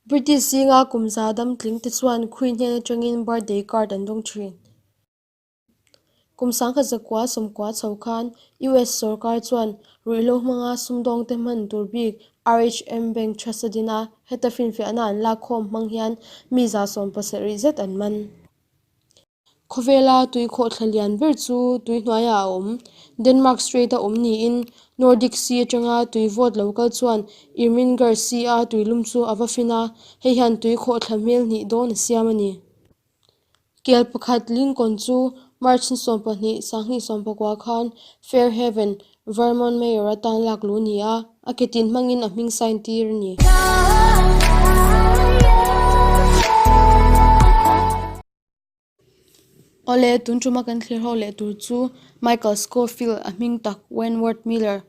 British zinga kum za dam tling te chuan Queen hnen atangin birthday card an dawng thin. Kum sangkhat zakua sawmkua chho khan US sorkar chuan ruihhlo hmanga sumdawngte hman tur bik RHM Bank Trust a din a, heta finfiahna an lakkhawm hmang hian mi 170 zet an man. Khawvela tui khawhthla lian ber chu tui hnuaiah a awm. Denmark Strait a awm niin Nordic Sea atanga tui vawt lo kal chuan Irminger Sea a tuilum chu a va fin a, hei hian tui khawhthla hmel hnih dawn a siam a ni. Kel pakhat Lincoln chu March ni 12, 1919 khan Fairhaven, Vermont Mayor atan lak luh a ni a, a ke tin hmangin a hming sign tir a ni. Awle, tun tuma kan thlir ho leh tur chu Michael Scofield a hming tak Wentworth Miller.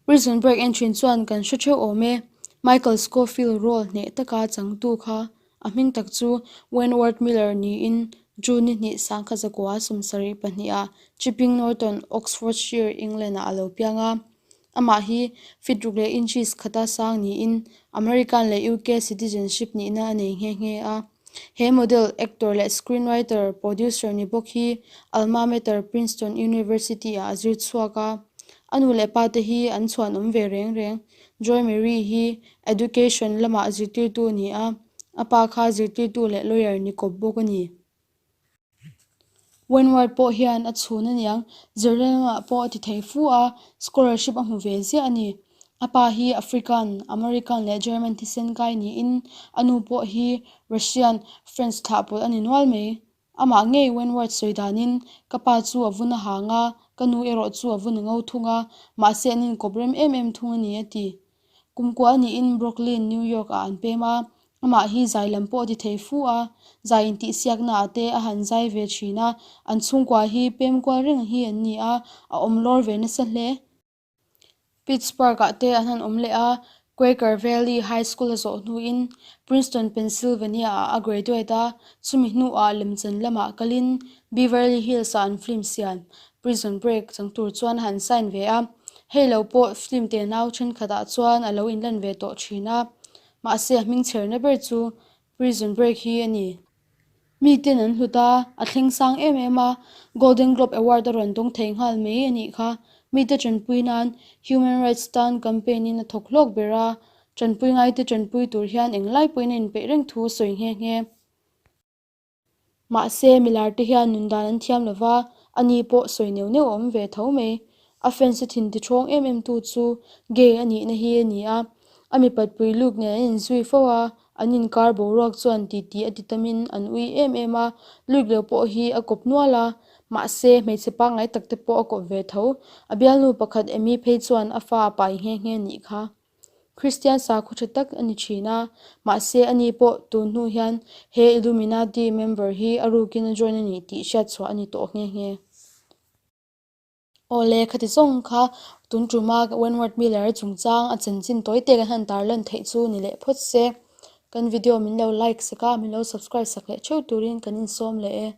Prison Break en thin chuan kan hre theuh awm e. Michael Scofield role hneh taka changtu kha a hming tak chu Wentworth Miller niin June ni hnih sangkha zakua 72 ah Chipping Norton, Oxfordshire, England ah a lo piang a. Amah hi feet ruk leh inches khata sang niin American leh UK citizenship nihna a nei nghe nghe a. He model, actor leh screenwriter, producer ni bawk hi alma mater Princeton University-ah a zir chhuak a. A nu leh pa te hi an chhuanawm ve reng reng. Joy Mary hi education lamah zirtirtu a ni a, a pa kha zirtirtu leh lawyer ni kawp bawk a ni. Wentworth pawh hian a chhun aniang, zirlai lamah pawh a ti thei fu a, scholarship a hmu ve ziah a ni. A pa hi African, American leh German thisen kai niin a nu pawh hi Russian, French thlah pawlh a ni nual mai. Amah ngei Wentworth sawi danin, Ka pa chu a vun a hang a, ka nu erawh chu a vun a ngo thung a, mahse an inkawp rem em em thung a ni a ti. Kumkua niin Brooklyn, New York ah an pem a, Amah hi zai lam pawh a ti thei fu a, zai intihsiakna ah te a han zai ve thin a, an chhungkua hi pem kual reng hi an ni a, a awm lawr ve nasa hle. Pittsburgh ah te an han awm leh a, Quaker Valley High School a zawh hnuin Princeton, Pennsylvania ah a graduate a, chumi hnuah lemchan lamah kalin Beverly Hills ah an film siam Prison Break chang tur chuan a han sign ve a, hei lo pawh film tenau thenkhatah chuan a lo inlan ve tawh thin a. Mahse a hming chherna ber chu Prison Break hi a ni. Miten an hlut a, a thleng sang em em a, Golden Globe Award a rawn dawng thei nghal mai a nih kha. Mite tanpui nan Human Rights tan campaign in a thawk hlawk ber a, tanpui ngaite tanpui tur hian englai pawhin a inpeih reng thu a sawi nghe nghe. Mahse, milar te hian nun dan an thiam lo va, ani pawh sawi neuh neuh a awm ve tho mai. A fans te thin ti ṭhawng em em tu chu gay a nihna hi a ni a, a mipatpui Luke nen an inzui fo a, an inkar boruak chuan titi a ti tamin an ui em em a, Luke lo pawh hi a kawp nual a, mahse, hmeichhe pangngai tak te pawh a kawp ve tho. A bialnu pakhat Amy phei chuan a fa a pai nghe nghe nih kha. Kristian sakhaw tha tak a ni thin a, mahse ani pawh tun hnu hian he Illuminati member hi a rukin a join a ni tih hriat chhuah a ni tawh nghe nghe. Awle, khati zawng kha tun tuma Wentworth Miller chungchang a chanchin tawi te kan han tarlan theih chu ni leh phawt se. Kan video min lo like sak a, min lo subscribe sak leh theuh turin kan insawm leh e.